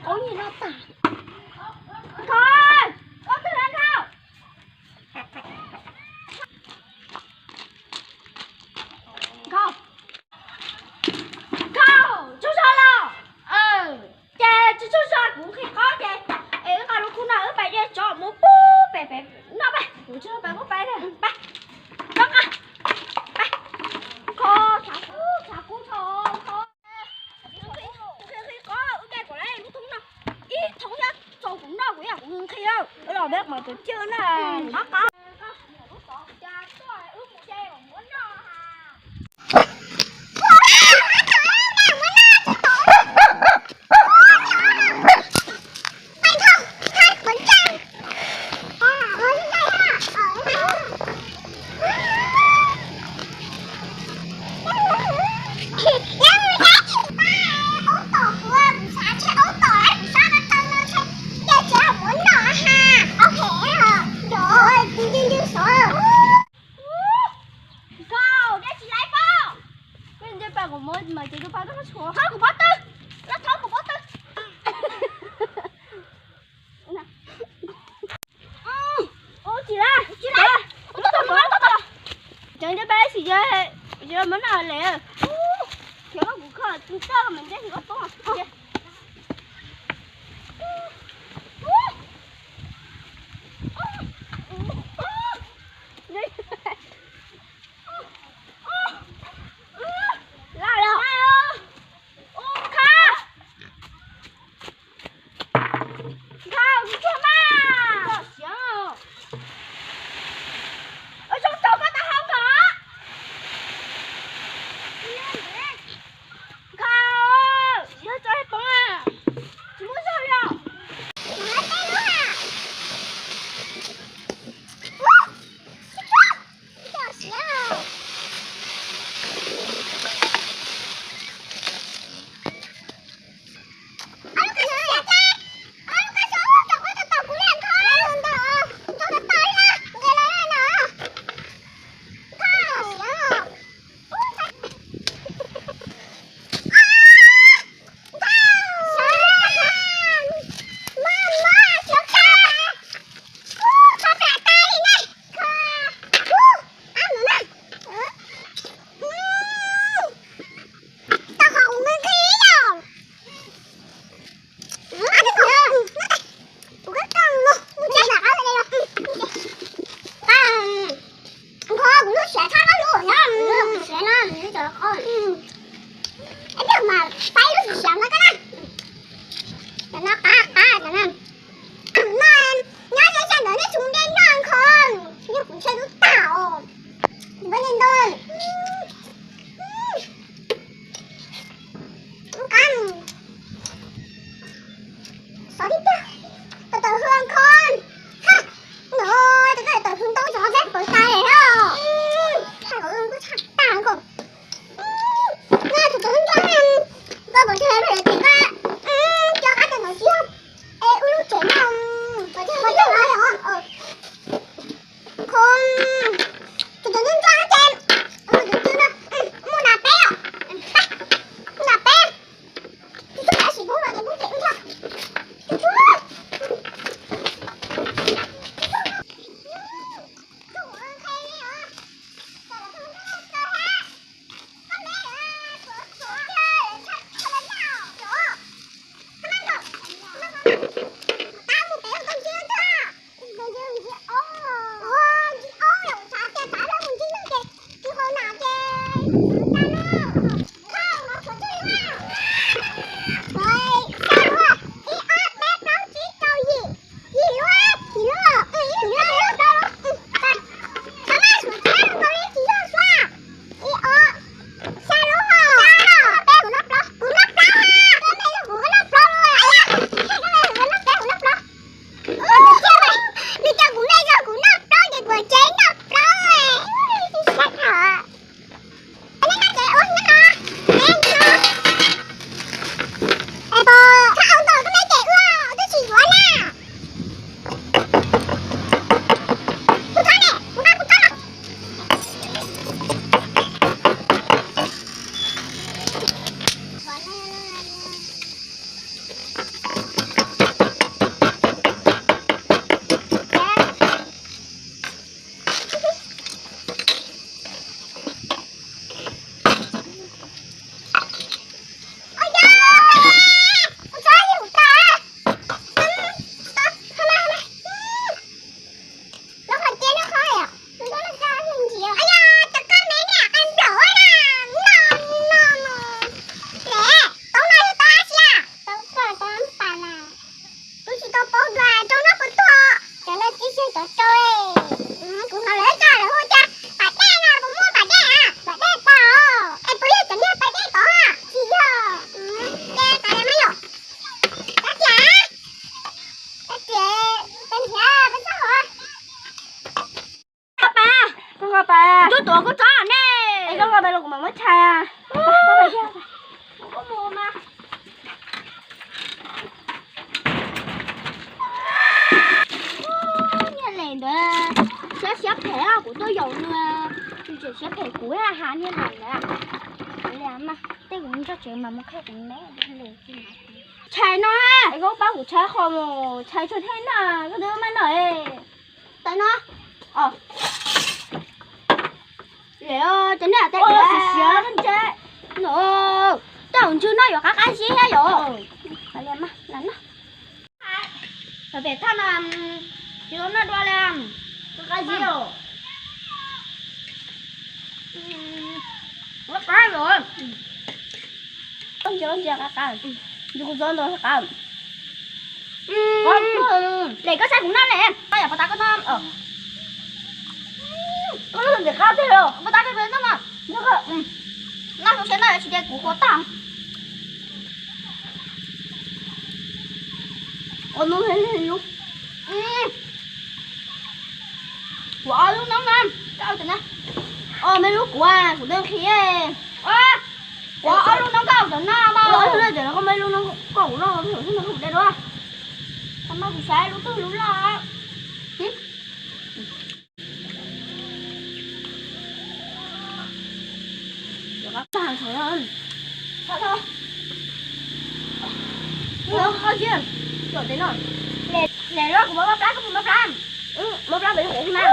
Ov nyim no tas. Nkhaus, koj twg lawm Nkhaus? Nkhaus, Nkhaus, tsaug zog los? Ces tsaug zog, kuv nqhis qos ces es wb nqa lub kub no wb pais de tsov mus pub pem pem no pab. Kuv tsaug pab pub pab pab. Koj nqa pab. Kho tshav kub, tshav kub tho kho. Nqhis qos wb cais kom lawv lub thoob no ib thoob thiab txaus kuv noj kuv yam kuv nqhis lawm. Los peb qhov tus cwj na. Qhov qos. Nkauj, dej tsis laiv pob. Koj nce pais kuv muab mas ces tus pab tau tshuav. Thov kuv pob tw. Los thov kuv pob tw. Ua tsis laiv, tsis laiv. Ua tau tau tau tau. Tseev nce pais ib sim, yog tsis muab noj lawm. Khiav koj kuv kho tsis txawj mas nce tsis koj poob. Laj los. Nkhaus, tsis tsuag mas. Ua zoo rau koj tau hau kom. Nkhaus, yog tso poob, tsis muaj zog li os. Nkhaus, kuv lub siav txhob loj lub no, kuv siav no, kuv cov qos. Ib pliag mas faib lub siav no koj na. Cov no qab qab cov no. No, nyob ze xyoo ntawd nej tsis mus de noj Nkhaus, yog kuv ntshe twb tag os. Npawg Ntoo. Qab. Xov tib tiag. Tawm tawm hwv Nkhaus. No, tawm tawm hwv ntau zog txaij pawv tas lawm. Tshaj tag Nkhaus. No tus tawm hwv nroj, koj pom tseg lawm tias koj coj qab cov ntawd tsis yog. Es wb lub tsev no, pom tseg los yog Nkhaus. Koj tso ne. Koj los pem los kuv mam muab tshais. Niag lees ntawd siab siab phem, kuv tuaj yaum nws, nws tseem siab phem kuv, has niag lees ntawd. Li mas tej kuv mus tso tsev mas mus qhia kuv me lees. Tshais no, koj pab kuv tshais qhov mus tshais tso thiaj noj, koj twb maj noj. Tais no. Lem cov niag tej siav siav ntse no, tej hauv ntswg no yuav qab qab zib thiab yom. Pem thaj no tsis tau noj dua li, qab qab zib os. Qab qab los. Koj ntsia, ntsia qab qab, ntshe kuv txob ntau qab. Lem koj saib kuv noj lem, koj yam pov tas koj noj. Koj noj ntawm qab tiag los? Pov tas koj noj mas. Noj zoo siab noj tsis tias kuv qhuav tag. Kuv ob lub noob na, koj ua tau na. Ob me lub kuv, kuv twb nqhis. Kuv ob lub noob koj ua tau na mas. Ob lub noob ces koj muab ib lub noob koj kuv noj, ib lub noob kuv de dua. Koj muab kuv saib lub twg lub loj. Lem los kuv muab plab, koj puas muab plab? Muab plab pem lub qub mas.